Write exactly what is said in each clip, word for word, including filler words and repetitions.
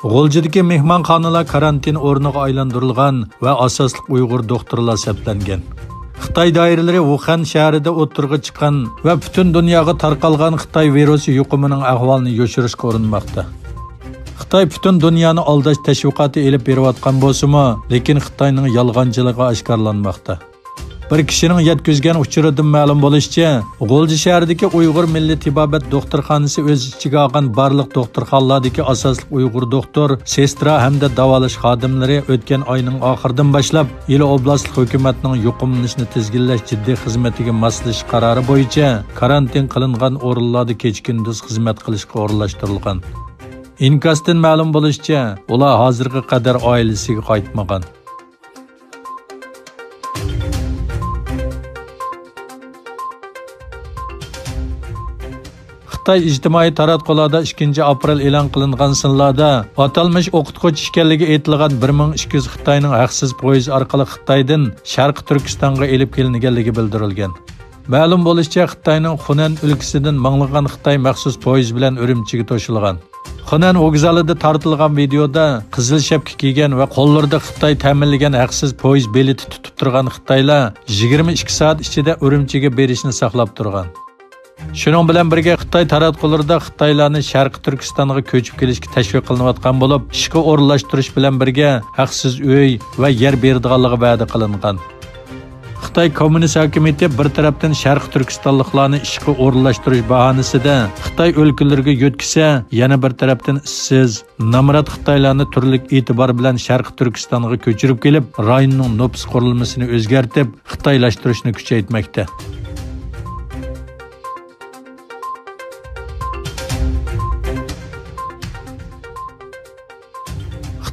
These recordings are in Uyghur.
غۇلجىدىكى مېھمانخانىلار كارانتىن ئورنىغا ئايلاندۇرۇلغان ۋە ئاساسلىق ئۇيغۇر دوختۇرلار سەپلەنگەن. خىتاي دائىرىلىرى ۋۇخەن شەھىرىدە ئوتتۇرىغا چىققان ۋە پۈتۈن دۇنياغا تارقالغان خىتاي ۋىرۇسى يۇقۇمىنىڭ ئەھۋالىنى يوشۇرۇشقا ئۇرۇنماقتا. خىتاي پۈتۈن دۇنيانى ئالداش تەشۋىقاتى ئېلىپ بېرىۋاتقان بولسىمۇ، لېكىن خىتاينىڭ يالغانچىلىقى ئاشكارىلانماقتا. بىر كىشىنىڭ يەتكۈزگەن ئۇچۇرىدىن مەلۇم بولۇشىچە، غۇلجا شەھىرىدىكى ئۇيغۇر مىللىي تېبابەت دوختۇرخانىسى ئۆز ئىچىگە ئالغان بارلىق دوختۇرخانىلاردىكى ئاساسلىق ئۇيغۇر دوختۇر، سېسترا ھەمدە داۋالاش خادىملىرى ئۆتكەن ئاينىڭ ئاخىرىدىن باشلاپ ئىلى ئوبلاستلىق ھۆكۈمەتنىڭ يۇقۇملىنىشنى تىزگىنلەش جىددىي خىزمىتىگە ماسلىشىش قارارى بويىچە كارانتىن قىلىنغان ئورۇنلاردا كېچە-كۈندۈز خىزمەت قىلىشقا ئورۇنلاشتۇرۇلغان. ئىنكاستىن مەلۇم بولۇشىچە، ئۇلار ھازىرغا قەدەر ئائىلىسىگە قايتمىغان. خىتاي ئىجتىمائىي تاراتقۇلاردا ئىككىنچى ئاپرېل ئېلان قىلىنغان سانلاردا ئاتالمىش ئوقۇتقۇچى ئىكەنلىكى ئېيتىلغان بىر مىڭ ئىككى يۈز خىتاينىڭ ھەقسىز پويىز ئارقىلىق خىتايدىن شەرقىي تۈركىستانغا ئېلىپ كېلىنگەنلىكى بىلدۈرۈلگەن. مەلۇم بولۇشىچە، خىتاينىڭ خۇنەن ئۆلكىسىدىن مىڭلىغان خىتاي مەخسۇس پويىز بىلەن ئۈرۈمچىگە توشۇلغان. خۇنەن ۋوگزالىدا تارتىلغان ۋىدېيودا قىزىل شەپكە كىيگەن ۋە قوللىرىدا خىتاي تەمىنلىگەن ھەقسىز پويىز بېلىتى تۇتۇپ تۇرغان خىتايلار يىگىرمە ئىككى سائەت ئىچىدە ئۈرۈمچىگە بېرىشنى ساقلاپ تۇرغان. شۇنىڭ بىلەن بىرگە، خىتاي تاراتقۇلىرىدا خىتايلارنى شەرقىي تۈركىستانغا كۆچۈپ كېلىشكە تەشۋىق قىلىنىۋاتقان بولۇپ، ئىشقا ئورۇنلاشتۇرۇش بىلەن بىرگە ھەقسىز ئۆي ۋە يەر بېرىدىغانلىقى ۋەدە قىلىنغان. خىتاي كوممۇنىست ھاكىمىيىتى بىر تەرەپتىن شەرقىي تۈركىستانلىقلارنى ئىشقا ئورۇنلاشتۇرۇش باھانىسىدە خىتاي ئۆلكىلىرىگە يۆتكىسە، يەنە بىر تەرەپتىن ئىشسىز، نامرات خىتايلارنى تۈرلۈك ئېتىبار بىلەن شەرقىي تۈركىستانغا كۆچۈرۈپ كېلىپ، رايوننىڭ نوپۇس قۇرۇلمىسىنى ئۆزگەرتىپ، خىتايلاشتۇرۇشنى كۈچەيتمەكتە.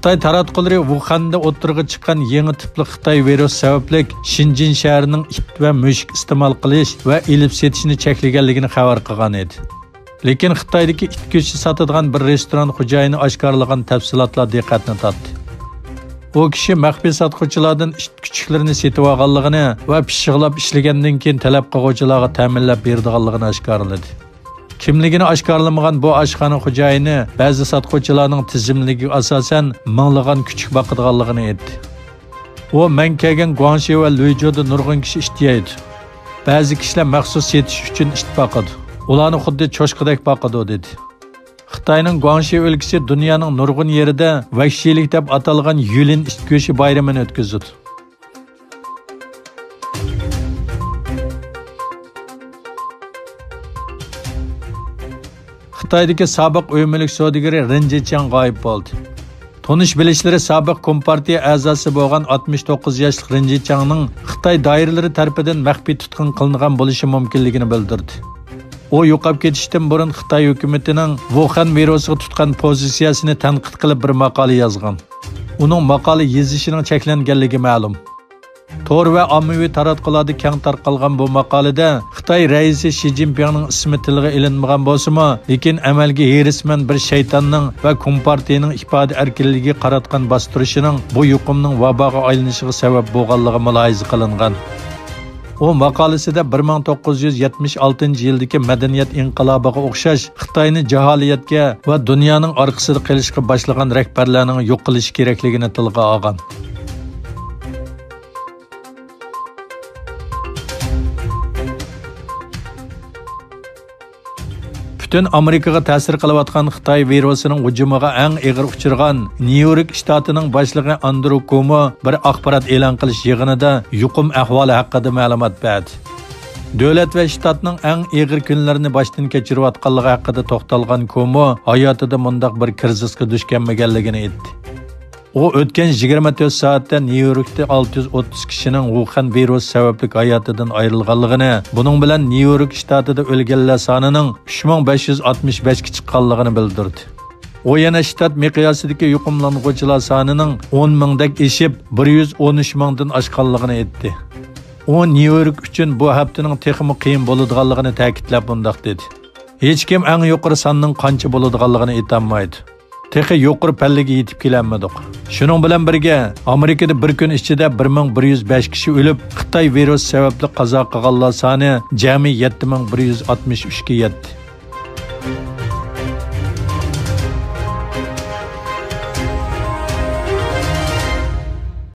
خىتاي تاراتقۇلىرى ۋۇخەندە ئوتتۇرىغا چىققان يېڭى تىپلىق خىتاي ۋىرۇسى سەۋەبلىك شىنجىن شەھىرىنىڭ ئىت ۋە مۈشۈك ئىستېمال قىلىش ۋە ئېلىپ سېتىشنى چەكلىگەنلىكىنى خەۋەر قىلغان ئىدى. لېكىن خىتايدىكى ئىت گۆشى ساتىدىغان بىر رېستوران خوجايىنى ئاشكارىلىغان تەپسىلاتلار دىققەتنى تارتتى. ئۇ كىشى مەخپىي ساتقۇچىلاردىن ئىت كۈچۈكلىرىنى سېتىۋالغانلىقىنى ۋە پىششىقلاپ ئىشلىگەندىن كېيىن تەلەپ قىلغۇچىلارغا تەمىنلەپ بېرىدىغانلىقىنى ئاشكارىلىدى. كىملىكىنى ئاشكارىلىمىغان بۇ ئاشخانا خوجايىنى بەزى ساتقۇچىلارنىڭ تىزىملىكىگە ئاساسەن مىڭلىغان كۈچۈك باقىدىغانلىقىنى ئېيتتى. ئۇ، مەن كەلگەن گۇاڭشى ۋە لۈيجۇدا نۇرغۇن كىشى ئىت يەيدۇ. بەزى كىشىلەر مەخسۇس سېتىش ئۈچۈن ئىت باقىدۇ. ئۇلارنى خۇددى چوشقىدەك باقىدۇ، دېدى. خىتاينىڭ گۇاڭشى ئۆلكىسى دۇنيانىڭ نۇرغۇن يېرىدە ۋەھشىيلىك دەپ ئاتالغان يۈلىن ئىت گۆشى بايرىمىنى ئۆتكۈزىدۇ. خىتايدىكى سابىق ئۆي مۈلۈك سودىگىرى رېن جىچياڭ غايىب بولدى. تونۇش بىلىشلىرى سابىق كومپارتىيە ئەزاسى بولغان ئاتمىش توققۇز ياشلىق رېن جىچياڭنىڭ خىتاي دائىرىلىرى تەرىپىدىن مەخپىي تۇتقۇن قىلىنغان بولۇشى مۇمكىنلىكىنى بىلدۈردى. ئۇ يوقاپ كېتىشتىن بۇرۇن خىتاي ھۆكۈمىتىنىڭ ۋۇخەن ۋىرۇسىغا تۇتقان پوزىتسىيەسىنى تەنقىد قىلىپ بىر ماقالە يازغان. ئۇنىڭ ماقالە يېزىشىنىڭ چەكلەنگەنلىكى مەلۇم. تور ۋە ئاممىۋى تاراتقۇلاردا كەڭ تارقالغان بۇ ماقالىدە خىتاي رەئىسى شى جىنپىڭنىڭ ئىسمى تىلغا ئېلىنمىغان بولسىمۇ، لېكىن ئەمەلگە ھېرىسمەن بىر شەيتاننىڭ ۋە كومپارتىيىنىڭ ئىپادە ئەركىنلىكىگە قاراتقان باستۇرۇشىنىڭ بۇ يۇقۇمنىڭ ۋاباغا ئايلىنىشىغا سەۋەب بولغانلىقى مۇلاھىزە قىلىنغان. ئۇ ماقالىسىدە بىر مىڭ توققۇز يۈز يەتمىش ئالتىنچى يىلدىكى مەدەنىيەت ئىنقىلابىغا ئوخشاش خىتاينى جاھالىيەتكە ۋە دۇنيانىڭ ئارقىسىدا قېلىشقا باشلىغان رەھبەرلەرنىڭ يوقىلىشى كېرەكلىكىنى تىلغا ئالغان. پۈتۈن ئامېرىكىغا تەسىر قىلىۋاتقان خىتاي ۋىرۇسىنىڭ ھۇجۇمىغا ئەڭ ئېغىر ئۇچرىغان نيۇ يورك شتاتىنىڭ باشلىقى ئاندرو كومو بىر ئاخبارات ئېلان قىلىش يىغىنىدا يۇقۇم ئەھۋالى ھەققىدە مەلۇمات بەردى. دۆلەت ۋە شتاتنىڭ ئەڭ ئېغىر كۈنلىرىنى باشتىن كەچۈرۈۋاتقانلىقى ھەققىدە توختالغان كومو ھاياتىدا مۇنداق بىر كىرىزىسقا دۇچ كەلمىگەنلىكىنى ئېيتتى. ئۇ ئۆتكەن يىگىرمە تۆت سائەتتە نيۇ يوركتا ئالتە يۈز ئوتتۇز كىشىنىڭ ۋۇخەن ۋىرۇسى سەۋەبلىك ھاياتىدىن ئايرىلغانلىقىنى، بۇنىڭ بىلەن نيۇ يورك شتاتىدا ئۆلگەنلەر سانىنىڭ ئۈچ مىڭ بەش يۈز ئاتمىش بەشكە چىققانلىقىنى بىلدۈردى. ئۇ يەنە شتات مىقياسىدىكى يۇقۇملانغۇچىلار سانىنىڭ ئون مىڭدەك ئېشىپ، بىر يۈز ئون ئۈچ مىڭدىن ئاشقانلىقىنى ئېيتتى. ئۇ نيۇ يورك ئۈچۈن بۇ ھەپتىنىڭ تېخىمۇ قىيىن بولىدىغانلىقىنى تەكىتلەپ مۇنداق دېدى: ھېچكىم ئەڭ يۇقىرى ساننىڭ قانچە بولىدىغانلىقىنى ئېيتالمايدۇ. تېخى يۇقىرى پەللىگە يېتىپ كېلەلمىدۇق. شۇنىڭ بىلەن بىرگە، ئامېرىكىدا بىر كۈن ئىچىدە بىر مىڭ بىر يۈز بەش كىشى ئۆلۈپ، خىتاي ۋىرۇسى سەۋەبلىك قازا قىلغانلار سانى جەمئىي يەتتە مىڭ بىر يۈز ئاتمىش ئۈچكە يەتتى.